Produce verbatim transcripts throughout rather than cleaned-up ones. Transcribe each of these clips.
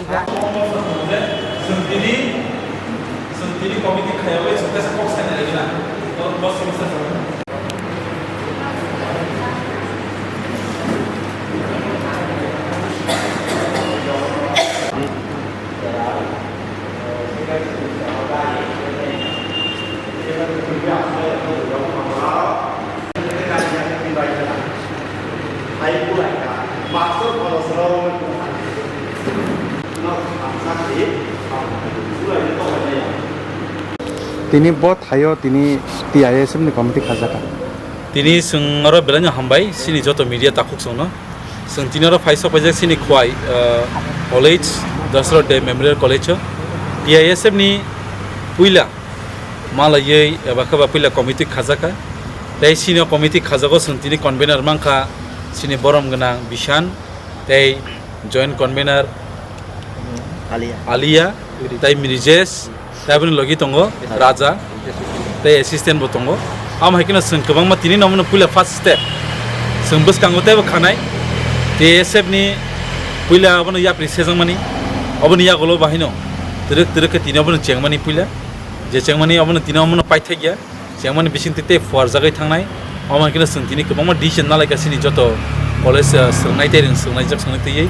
Chwng tini, chwng tini committee khaiwi chwng tesa kok saina rwgwina. Bo, bo semester. Tini bo thaio tini T I S F ni committee khajakha. Tini chwng oro belai no hambai chini joto media takhuk chwngno. Chwng tini oro phaisa paijak chini Khwai, ah, College, Dasarath Deb Memorial College o T I S F ni puila malaiwi eba khe ba puila committee khajakha. Tei chini o committee khajago chwng tini convener mankha chini borom gwnang Bishan, tei joint convener Alia. Alia, tei Mirijesh, tei aboni logi tongo Raja, tei assistant bo tongo. Amo hai kheno chwng kwbangma tini no omono puila first step. Chwng bwskango teibo khanai T S F ni puila obono yapri sejakmani, oboni yagulo bahaino twrwk twrwk khe tini obono chengmani puila. Je chengmani obono tini omono paithakya. Chengmani bisingtwi tei phuarjagwi thangnai. Omo hai kheno chwng tini kwbangma decision nalaikha chini joto college, ah, swrwngnai tei rwng swrwngnaijak swrwngwi twiwi.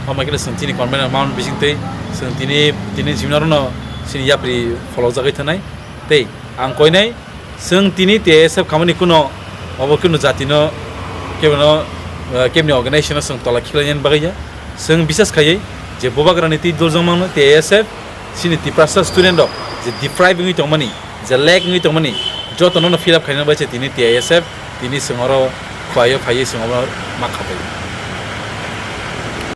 Omo hai kheno chwng chini convener mount bisingtwi chwng tini, tini jibin orono chini yapri pholokjagwi thangnai. Tei ang koinai chwng tini T S F khamani kuno obo kuno jatino kebono, ah, kebni organization-o chwng tola khiklainani bagwi ya. Chwng bisas khaiwi je bubagrani twi duljak mano T S F chini Tiprasa student rok je deprive wngwi tongmani, je lag wngwi tongmani, jotono no fill up khainani bai se tini T I S F tini chwng oro Khwai o phaiwi chwng obo ma khapai.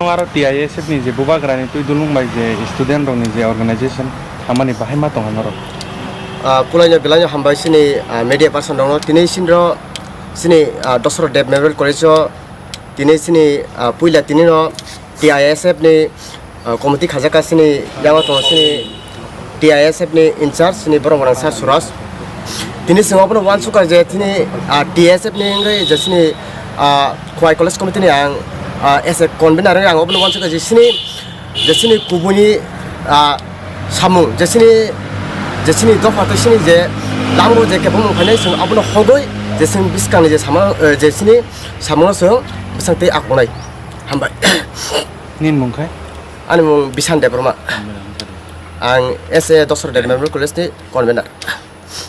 Aro T I S F ni je bubagrani twi dulung bai je student rok ni je organization khamani bahai ma tongo norok. Ah, kulaino belaino hambai chini, ah, media person rokno tini sinro chini, ah, Dasarath Deb Memorial College o tini chini, ah, puila tini no T I S F ni, ah, committee khajak kha chini yango tongo chini T I S F ni in charge chini borok rang sa Suraj. Tini chwng obono uansukha je tini, ah, T S F ni wngwi je chini, ah, Khwai College Committee ni ang, ah, as a convener wngwi ang obono uansukha je chini, je chini kubuni, ah, samung je chini, je chini dopha tei chini je lamgo je kebengmung phainai chwng abono hogwi je chini bwskangni je samung, eh, je chini samungo chwng bwsang tei akhungnai. Hambai. Nini mung khe? Ani mung Bishan Debbarma. Ang S A Dasarath Deb Memorial College ni convener.